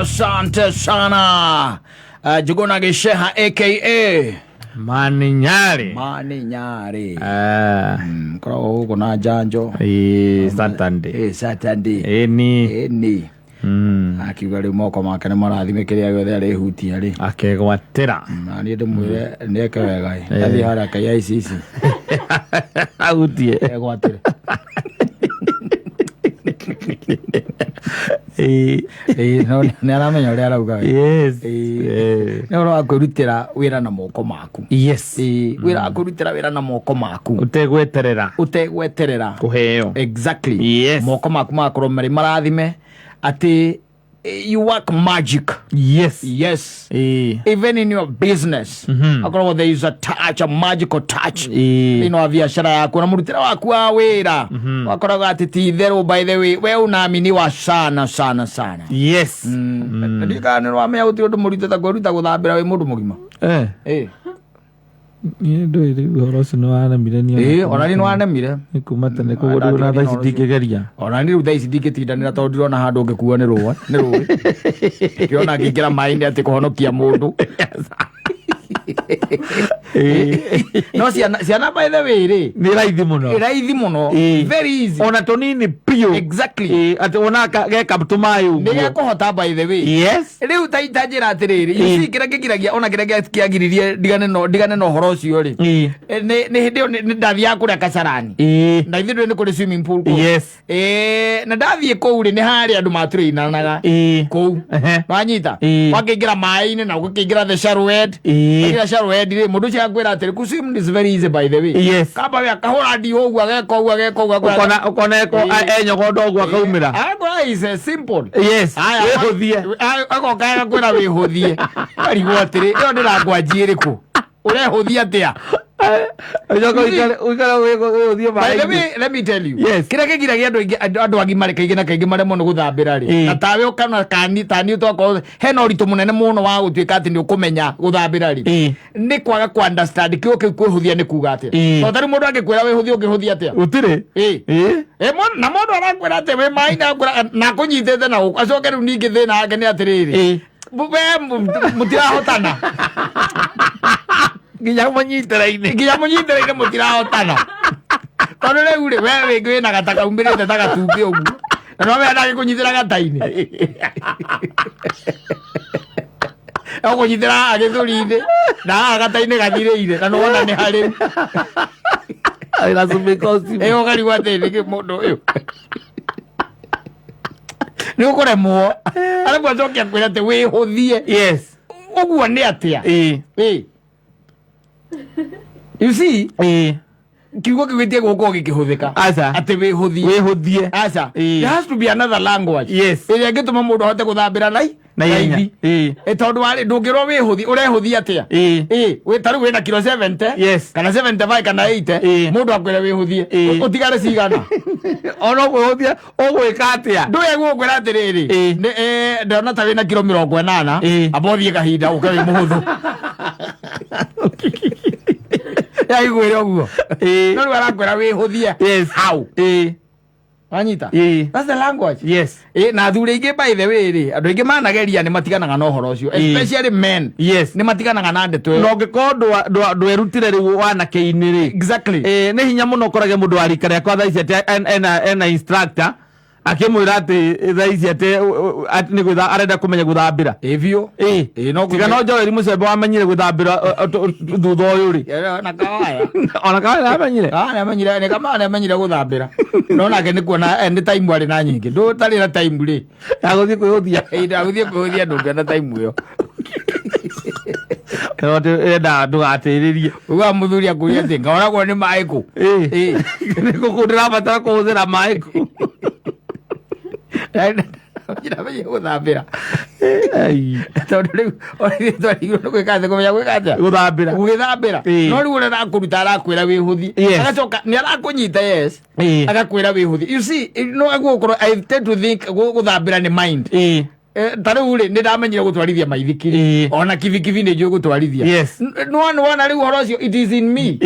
Asante sana. Njuguna Gĩceha aka Maninyari. Mani Nyarĩ. Ah, Koragwo gũkũ na njanjo. ĩ Saturday. Ĩ Saturday. Ĩni. Ĩni. Akiuga rĩu moko make nĩ marathime kĩrĩa gĩothe arĩhutia rĩ. Akegwatĩra. Na niĩ ndĩmwĩre nĩeke wega ĩ. Athiĩ harĩa KICC. Ahutie. Egwatĩre. Ĩ. Ĩ, no nĩ aramenya ũrĩa arauga we. Yes. Ĩ. Eh. Nĩ ũhoro wa kwĩrutĩra wĩra na moko maku. Yes. Ĩ, wĩra wa kwĩrutĩra wĩra na moko maku. Ũtegweterera. Ũtegweterera. Kũheo. Exactly. Yes. Moko maku magakorwo marĩ marathime atĩ you work magic. Yes. Yes. Ĩ. Even in your business. Akoragwo there is a touch, a magical touch. Ĩ. Thĩinĩ wa biacara yaku na mũrutĩre waku wa wĩra wakoraga atĩ ti itherũ, by the way, we unaaminiwa sana sana sana. Yes. Ndiũĩ kana nĩ wamenya gũtirĩ ũndũ mũritũ ta kwĩruta gũthambĩra wĩ mũndũ mũgima. Eh. Ĩ. Niĩ ndũĩ rĩu ũhoro ũcio nĩ waremire niĩ. Ĩ, ona niĩ nĩ wanemire. Nĩ kuma tene koguo rĩu ona thaa ici ndingĩgeria. Ona niĩ rĩu thaa ici ndingĩtindanĩra tondũ ndirona handũ ngĩkuo nĩ rũa nĩ rũĩ ndĩrona ngĩingĩra maĩ-inĩ atĩ kũhonokia mũndũ. No ciana by the way rĩ, Nĩ raithi mũno. Ĩ, raithi mũno. Ĩ. Very easy. Ona tũnini biũ. Exactly. Ĩ, atĩ wona geka tũmaĩ Nĩ ũguo. gekũhota, by the way. Yes. Rĩu ta itanjĩra atĩrĩrĩ, you Ĩ. see, kĩrĩa kĩgiragia ona kĩrĩa kĩagiririe ndigane na ũhoro ũcio rĩ, Ĩ. Nĩ hĩndĩ ĩyo nĩ ndathiaga kũrĩa Kasarani. Ĩ. Na ithuĩ ndũĩ nĩ kũrĩ swimming pool kũu. Yes. Ĩ, na ndathiĩ kũu rĩ, nĩ harĩ andũ matũrĩinanaga Ĩ. kũu. Ehe. Wanyita? Ĩ. Wakĩingĩra maĩ-inĩ na ũgakĩingĩra the shallow end. Ĩ. Waingĩra shallow end rĩ, mũndũ ũcio akwĩra atĩrĩ, "Ku swim is very easy, by the way." Yes. Kamba we akahũra ndiũ ũguo, ageka ũguo, ageka ũguo, akwĩra- Ũkona eko Ĩ. enyogonda ũguo akaumĩra. Akwĩra is simple. Yes. Haya, Wĩhũthie. Agoka agakwĩra wĩhũthie. Arigwo atĩrĩ, ĩyo nĩ language ĩrĩkũ? Ũrehũthia atĩa? Ũcoke ũikare wĩhũthie By the maĩ-inĩ. way, let me tell you. Yes. Kĩrĩa kĩgiragia andũ aingĩ andũ agima kaingĩ na kaingĩ maremwo nĩ gũthambĩra rĩ. Ĩ. Na tawe ũkana kani tani twakorwo hena ũritũ mũnene mũno wa gũtuĩka atĩ nĩ ũkũmenya gũthambĩra rĩ. Ĩ. Nĩ kwaga ku understand kiugo kĩu kwĩhũthia nĩ kuga atĩa. Ĩ. Tondũ tarĩu mũndũ angĩkwĩra wĩhũthie, ũngĩhũthia atĩa? Gũtirĩ. Ĩ. Ĩ. Ĩ, na mũndũ arakwĩra atĩ wĩ maĩ-inĩ, akwĩra na akũnyitĩte na gũkũ, acoke rĩu ningĩ thĩna wake nĩ atĩrĩrĩ, Ĩ. we mũtirahotana. Nginya mũnyitĩra-inĩ. Nginya mũnyitĩrĩire mũtirahotana, tondũ rĩu rĩ, we rĩngĩ wĩna gata kaumĩrĩte ta gatumbĩ ũguo, na no wenda agĩkũnyitĩra gata-inĩ, agũkũnyitĩra haha gĩthũri-inĩ na haha gata-inĩ gathirĩire, na nĩwona nĩ harĩu. Wĩna swimming costume. Ĩ, ũkarigwo atĩ nĩkĩ mũndũ ũyũ nĩ ũkũremwo, arabu acoke akwĩra atĩ wĩhũthie. Yes. Ũguo nĩ atĩa? Ĩ. Ĩ. You see, Ĩ. kiugo kĩu gĩtige gũkorwo gĩkĩhũthĩka Aca. atĩ wĩhũthie. Wĩhũthie. Aca. Ĩ. There has to be another language Yes. ĩrĩa ĩngĩtũma mũndũ ahote gũthambĩra nai Na ihenya. raithi. Ĩ. Ĩ, tondũ warĩ ndũngĩrwo wĩhũthie, ũrehũthia atĩa? Ĩ. Ĩ, wĩ ta rĩu wĩna kiro 70 Yes. kana 75 kana 80, Ĩ. mũndũ akwĩre wĩhũthie, Ĩ. ũtigare cigana? Ona ũkwĩhũthia ũgwĩka atĩa? Ndũĩ gũkwĩra atĩrĩrĩ, Ĩ. Ndona ta wĩna kiro 80, Ĩ. amba ũthiĩ kahinda ũke wĩ mũhũthũ, yaiguĩre ũguo. Ĩ. No rĩu arakwĩra wĩhũthie. Yes. How? Ĩ. Wanyita? Ĩ. That's the language. Yes. Ĩ, na athuri aingĩ, by the way rĩ, andũ aingĩ manageria nĩ matiganaga na ũhoro ũcio. Ĩ. Especially men. Yes. Nĩ matiganaga na ndeto Na ĩyo. ũngĩkorwo ndwerutire rĩu wanake-inĩ rĩ, Exactly. Ĩ, nĩ hinya mũno ũkorage mũndũ wa rika rĩakwa thaa ici atĩ ena instructor akĩmwĩra atĩ thaa ici atĩ nĩ gwĩtha arenda kũmenya gũthambĩra. Ĩ, biũ. Ĩ. Ĩ, no Tiga no Joel Mũcembe wamenyire gũthambĩra thutha ũyũ rĩ. Na kawaya. Ona kawaya amenyire. Ah, nĩamenyire, nĩ kama nĩamenyire gũthambĩra, no nake nĩ kuona nĩ time arĩ na nyingĩ, ndũtarĩ na time rĩ. Ya gũthiĩ kwĩhũthia. Ĩ, ndagũthiĩ kwĩhũthia, ndũngĩona time ĩyo. No enda ndũgatĩrĩrie. Uga mũthuri akũria atĩ ngoragwo nĩ maĩ kũ? Ĩ. Ĩ. Nĩ kũkũ ndĩrabatara kũhũthĩra maĩ kũ? Ndamenye gũthambĩra. Ai. Tondũ rĩu twarigirwo nĩ gwĩka atĩ kũmenya gwĩka atĩa? Gũthambĩra. Gũgĩthambĩra. Ĩ. No rĩu ũrĩa arakũruta arakwĩra wĩhũthie. Yes. Agacoka nĩ arakũnyita, yes, Ĩ. agakwĩra wĩhũthie. You see, no gũkorwo, I tend to think gũthambĩra nĩ mind. Ĩ. Ta rĩu rĩ, nĩ ndamenyire gũtwarithia maithikiri. Ona kibikibi nĩ njũĩ gũtwarithia. Nĩwona rĩu ũhoro ũcio, it is in me.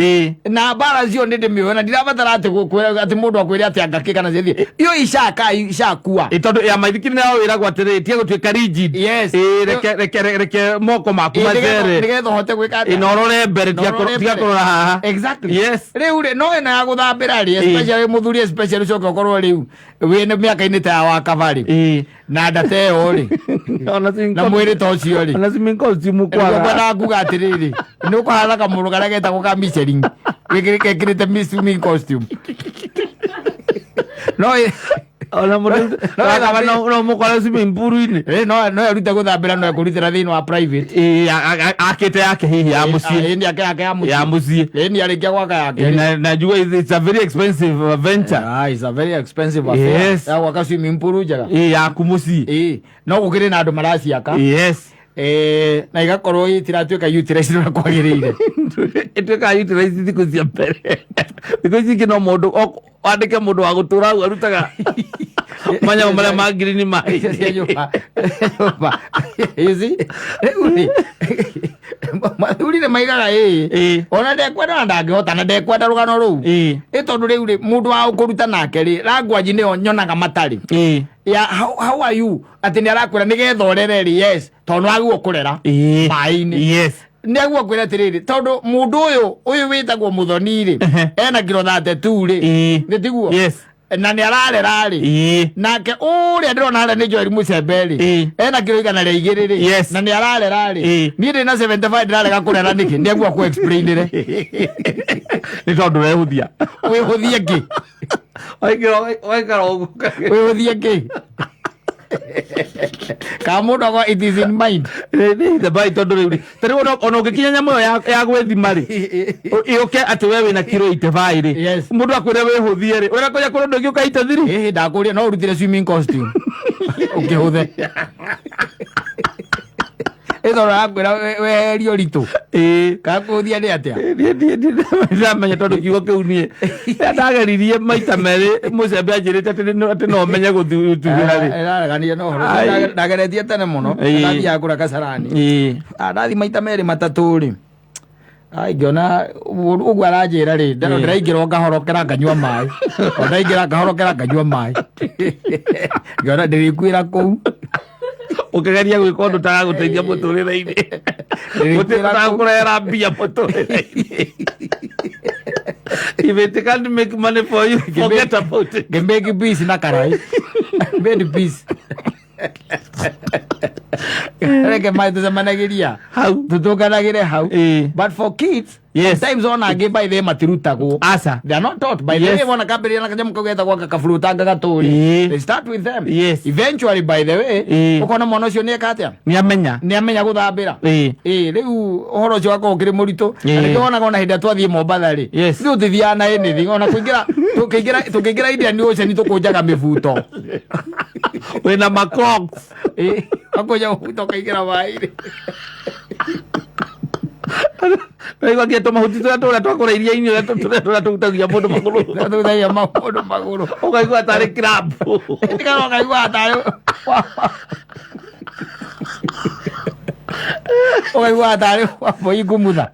Na mbara cio nĩ ndĩmĩũĩ na ndirabatara atĩ gũkwĩra atĩ mũndũ akwĩre atĩ anga kĩ kana ciathiĩ iyo icaka icakua. Ĩ, tondũ ya maithikiri nayo wĩragwo atĩrĩrĩ, tiga gũtuĩka rigid. Ĩ, reke moko maku macere. Nĩgetha ũhote gwĩka Ĩ, atĩa? na ũrore mbere, Na ũrore tiga mbere. kũrora haha. Exactly. Rĩu rĩ, no ĩno ya gũthambĩra rĩ, especially mũthuri, especially ũcoke ũkorwo rĩu wĩ mĩaka-inĩ ta ya wa kabarĩ na ndata ĩyo rĩ, Ona swimming na mwĩrĩ ta ũcio rĩ, ona swimming costume nĩguo kwaga. ngwendaga kuga atĩrĩrĩ, nĩ ũkũhana kamũndũ karĩa getagwo ka Michelin gekĩrĩte swimming costume no Ona mũndũ No, wakaba no mũkore swimming pool-inĩ. No erute gũthambĩra, no ekũrutĩra thĩinĩ wa private. Ĩ, akĩte yake hihi ya mũciĩ. Ĩni yake yake ya Ya mũciĩ. mũciĩ. Ĩni arĩkia gwaka yake. Ĩ, na njua it's a very expensive venture. Ah, it's a very expensive affair. Ya gwaka swimming pool njega. Ĩ, yaku mũciĩ. Ĩ, no gũkĩrĩ na andũ maraciaka. Na igakorwo itiratuĩka utilized ũrĩa kwagĩrĩire. Ĩtuĩkaga utilized thikũ cia mbere, thikũ ici ingĩ no mũndũ wandĩke mũndũ wa gũtũra hau arutaga manyamũ marĩa ma ngirini Cia maĩ. nyũmba. Nyũmba. You see? Rĩu rĩ, mathuri nĩ maigaga ĩĩ. Ona ndekwenda na ndangĩhota na ndekwenda rũgano rũu. Ĩ, tondũ rĩu rĩ, mũndũ wa kũruta nake rĩ, language nĩyo nyonaga matarĩ. Ya how are you? Atĩ nĩ arakwĩra nĩgetha ũrere rĩ, yes, tondũ nĩ wagĩrĩirwo kũrera maĩ-inĩ. Nĩaguo kwĩra atĩrĩrĩ, tondũ mũndũ ũyũ wĩtagwo mũthoni rĩ, ena kiro 32 rĩ, nĩ tiguo? Yes. Na nĩ ararera rĩ, nake ũrĩa ndĩrona harĩa nĩ Joel Mũcembe rĩ, ena kiro 102 rĩ, na nĩ ararera rĩ, niĩ ndĩ na 75 ndĩrarega kũrera nĩkĩ? Nĩaguo akũ explainĩre. Nĩ tondũ wehũthia. Wĩhũthie kĩ? Waikara ũguo. Wĩhũthie kĩ? Kana mũndũ akwa it is in mind. Bai, tondũ rĩu rĩ, ta rĩu ona ũngĩkinya nyamũ ĩyo ya gwĩthima rĩ, ĩũke atĩ we wĩna kiro 85 rĩ, mũndũ akwĩre wĩhũthie rĩ, ũrĩa kũrĩa ndũngĩũka 83. Ĩhĩ, ndakũria no ũrutire swimming costume ũkĩhũthe ĩtondũ arakwĩra weherie ũritũ. Kana kũhũthia nĩ atĩa? Niĩ ndamenya tondũ kiugo kĩu niĩ ndageririe maita merĩ, mũcembe anjĩrĩte atĩ no menye gũtugĩra rĩ. Ĩrareganire na ũhoro. Ndageretie tene mũno. Ndathiaga kũrĩa Kasarani. Ah, ndathi maita merĩ matatũ rĩ, ai, ngĩona ũguo aranjĩra rĩ, ndĩraingĩra o ngahorokera nganyua maĩ, o ndaingĩra ngahorokera nganyua maĩ, ngĩona ndĩrĩkuĩra kũu. Ũkĩgeria gwĩka ũndũ tagagũteithia mũtũrĩre-inĩ, Ndĩrĩkuĩra kũu. ũtagũkũrehera mbia mũtũrĩre-inĩ. If it can't make money for you, forget about it. Ngĩmake peace na karai, made peace. Reke maĩ tũcemanagĩria hau, tũtũnganagĩre hau. But for kids, sometimes ona angĩ, by the way, matirutagwo. Aca. They are not taught, by the way. Wona kambĩrĩria na kanyamũ kau getagwo gakabulutanga gatũri. They start with them. Eventually, by the way, ũkona mwana ũcio nĩ eka atĩa? Nĩ amenya. Nĩ amenya gũthambĩra. Ĩĩ, rĩu ũhoro ũcio wakorwo ũkĩrĩ mũritũ. Na nĩkĩo wonaga ona hĩndĩ ĩrĩa twathiĩ Mombatha rĩ, ithuĩ tũtithiaga na anything, ona kũingĩra tũkĩingĩra Indian Ocean tũkũnjaga mĩbuto. Wĩna ma Crocs. Ĩĩ, ũkũnja mũbuto ũkaingĩra maĩ-inĩ. Waigua nginya tũmahuti tũrĩa tũrĩa twakũra iria-inĩ, ũrĩa tũrĩa tũhutagia mũndũ magũrũ. Tũhutagia mũndũ magũrũ. Ũkaigua tarĩ crab. Nĩgetha ũkaigua tarĩ ũkaigua tarĩ wambui ngumutha,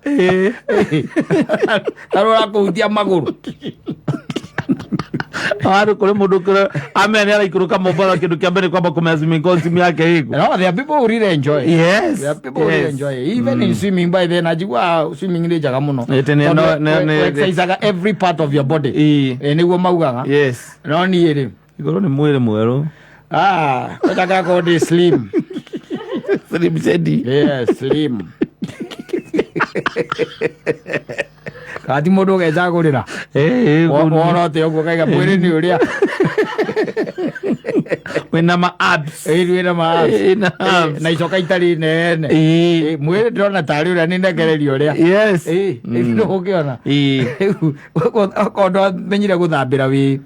tarĩ ũrakũhutia magũrũ. Arĩ kũrĩ mũndũ kũrĩ amenya nĩ araikũrũka Mombatha, kĩndũ kĩa mbere kwamba kũmenya swimming costume yake ĩkũ. No, there are people who really enjoy it. There are people who really enjoy it. Even in swimming, by then, najigua swimming nĩ njega mũno. Ĩtĩ Tondũ no exercisaga every part of your body. Nĩguo maugaga. No niĩ rĩ, Igũrũ nĩ mwĩrĩ mwerũ. Ah, ndakakorwo ndĩ slim. Slim Shady. Yes, slim. Kati mũndũ ũgecagũrĩra. Wona ũte ũguo kaiga mwĩrĩ nĩ ũrĩa. Wĩna ma abs. Ĩĩ, wĩna ma abs. Wĩna abs. Na icoka itarĩ nene. Mwĩrĩ ndĩrona tarĩ ũrĩa nĩ ndengereria ũrĩa. Ĩĩ, ũkĩona. Rĩu, okorwo ndwamenyire gũthambĩra wĩ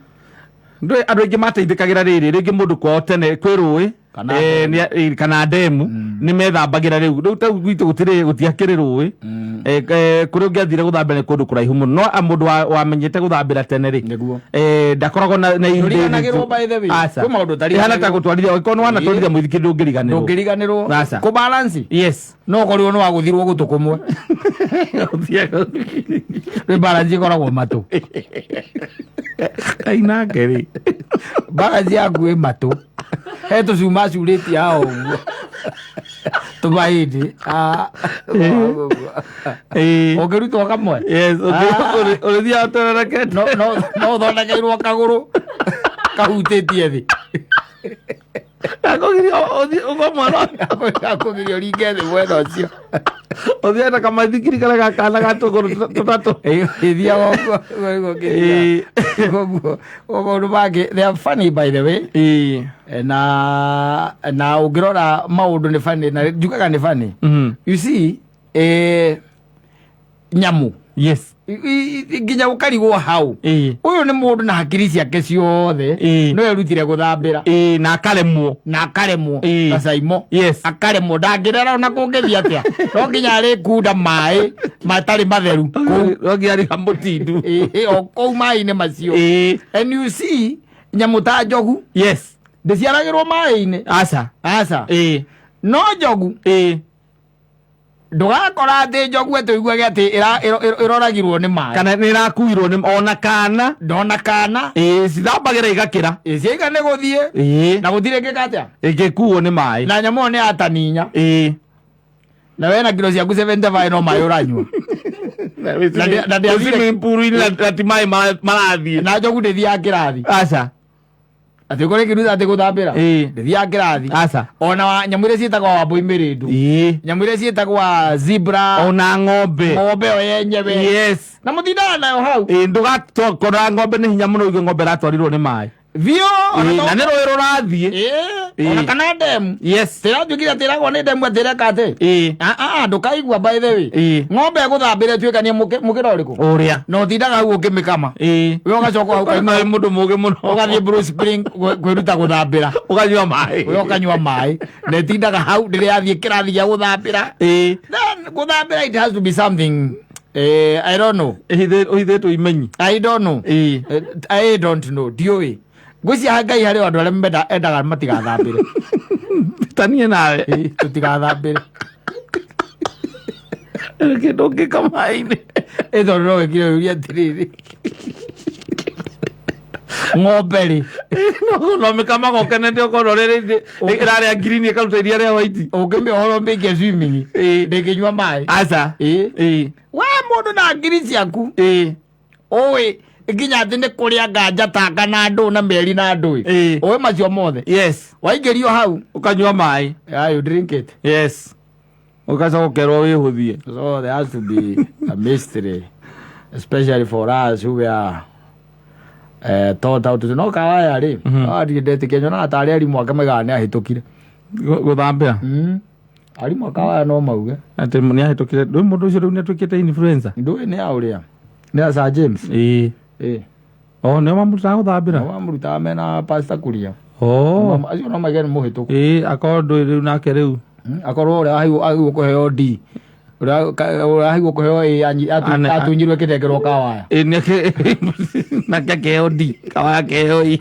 Ndũĩ andũ aingĩ mateithĩkagĩra rĩrĩ rĩngĩ mũndũ kwao tene kwĩ rũĩ. Kana Kana ndemu nĩ methambagĩra. Rĩu ta gwitũ gũtirĩ, gũtiakĩrĩ rũĩ. Kũrĩa ũngĩathire gũthambĩra nĩ kũndũ kũraihu mũno, no mũndũ wamenyete gũthambĩra tene rĩ, ndakoragwo na ihinda Ndũriganagĩrwo, iritũ. by the way. Aca. Kwĩ maũndũ ũtariganagĩrwo. Ĩhana ta gũtwarithia, angĩkorwo nĩ wanatwarithia mũithikiri, ndũngĩriganĩrwo. Ndũngĩriganĩrwo. Aca. Kũ balance. No ũkorirwo nĩ wagũthirwo gũtũ kũmwe. Rĩ balance ĩkoragwo matũ. Kainake rĩ. Balance yaku ĩ matũ, he tũcuma curĩtie haha ũguo tũmahĩndĩ. Ũngĩrutwo kamwe. Yes, ũrĩthiaga ũtererekete. No ũthondekeirwo kagũrũ kahutĩtie thĩ. Gakũgiria ũthiĩ ũgwo mwena. Gakũgiria ũringe thĩ mwena ũcio. Ũthiĩ na kamaithikiri karĩa ga kana ga tũgũrũ tũtatũ. Ĩthiaga ũguo. Ũguo maũndũ mangĩ, they are funny, by the way. Na ũngĩrora maũndũ nĩ funny, na njugaga nĩ funny. You see, nyamũ nginya ũkarigwo hau, ũyũ nĩ mũndũ na hakiri ciake ciothe, no erutire gũthambĩra. Na akaremwo. Na akaremwo. Gacaimo. Akaremwo, ndangĩrera ona kũngĩthiĩ atĩa, no nginya arĩkunda maĩ matarĩ matheru kũu. No nginya arĩ mũtindu. O kũu maĩ-inĩ macio. And you see, nyamũ ta njogu ndĩciaragĩrwo maĩ-inĩ. Aca. Aca. No njogu, ndũgakora atĩ njogu atĩ ũiguage atĩ ĩroragirwo nĩ maĩ. Kana nĩ ĩrakuirwo nĩ ona kana. Ndona kana. Cithambagĩra igakĩra. Ciaiga nĩ gũthiĩ na gũtirĩ ngĩka atĩa. Ĩngĩkuo nĩ maĩ. Na nyamũ ĩyo nĩ yataninya. Na we na kilo ciaku 75 no maĩ ũranyua. Na Swimming pool-inĩ na ti maĩ marathiĩ. Na njogu ndĩthiaga kĩrathi. Aca. Atĩ ũkore kĩruta atĩ gũthambĩra. Ndĩthiaga kĩrathi. Aca. Ona nyamũ iria ciĩtagwo wambũi mĩrĩndu, nyamũ iria ciĩtagwa zebra, Ona ng'ombe. Ng'ombe yo yenyewe. Na mũtindaga nayo hau. Ndũgatokora ng'ombe nĩ hinya mũno ũigue ng'ombe ĩratwarirwo nĩ maĩ. Biũ. Na nĩ rũĩ rũrathiĩ. Ona kana ndemu. Tĩratuĩkire atĩ ĩragwo nĩ ndemu atĩ ĩreka atĩ. Ah, ah, ndũkaigua, by the way. Ng'ombe ĩgũthambĩra ĩtuĩkanie mũkĩra ũrĩkũ. Ũrĩa. Na ũtindaga hau ũkĩmĩkama. We ũgacoka hau. Ũkaima wĩ mũndũ mũgĩ mũno. Ũgathiĩ Blue Spring kwĩruta gũthambĩra. Ũkanyua maĩ. We ũkanyua maĩ na ĩtindaga hau ndĩrĩ yathiĩ kĩrathi gĩa gũthambĩra. Then gũthambĩra, it has to be something, I don't know. Ũhithĩtwo imenyi. I don't know. I don't know, ndiũĩ. Ngwĩciria Ngai harĩ andũ arĩa endaga matigathambĩre. Tanie nawe. Tũtigathambĩre. Kĩndũ ũngĩka maĩ-inĩ. Ĩ tondũ no wĩkire ũria atĩrĩrĩ, ng'ombe rĩ, no mĩkamaga ũkenete ũkona ũrĩa ĩrarĩa ngirini ĩkaruta iria rĩa white. Ũngĩmĩohoro mĩikie swimming, ndĩngĩnyua maĩ. Aca. We mũndũ na ngiri ciaku, ũĩ nginya atĩ nĩ kũrĩa nganja tanga na ndũ na mĩeri na ndũĩ, ũĩ macio mothe, waingĩrio hau, ũkanyua maĩ. Yeah, you drink it. Yes, ũgacoka ũkerwo wĩhũthie. So there has to be a mystery, especially for us who were taught how to. No kawaya rĩ, ndirĩ ndetĩkia, nyonaga tarĩ arimũ ake maigaga nĩ ahĩtũkire. Gũthambĩra. Arimũ a kawaya no mauge. Atĩ nĩ ahĩtũkire. Rĩu mũndũ ũcio rĩu nĩ atuĩkĩte influencer. Ndũĩ nĩ a ũrĩa nĩ a Sir James. O nĩo mamũrutaga gũthambĩra. Nao mamũrutaga mena Pastor Kuria. Acio no maige nĩ mũhĩtũku. Akorwo ndũĩ rĩu nake rĩu. Akorwo ũrĩa aheirwo kũheo D, ũrĩa ũrĩa aheirwo kũheo A atunyirwo kĩnengerwo kawaya. Nake nake akĩheo D, kawaya akĩheo E.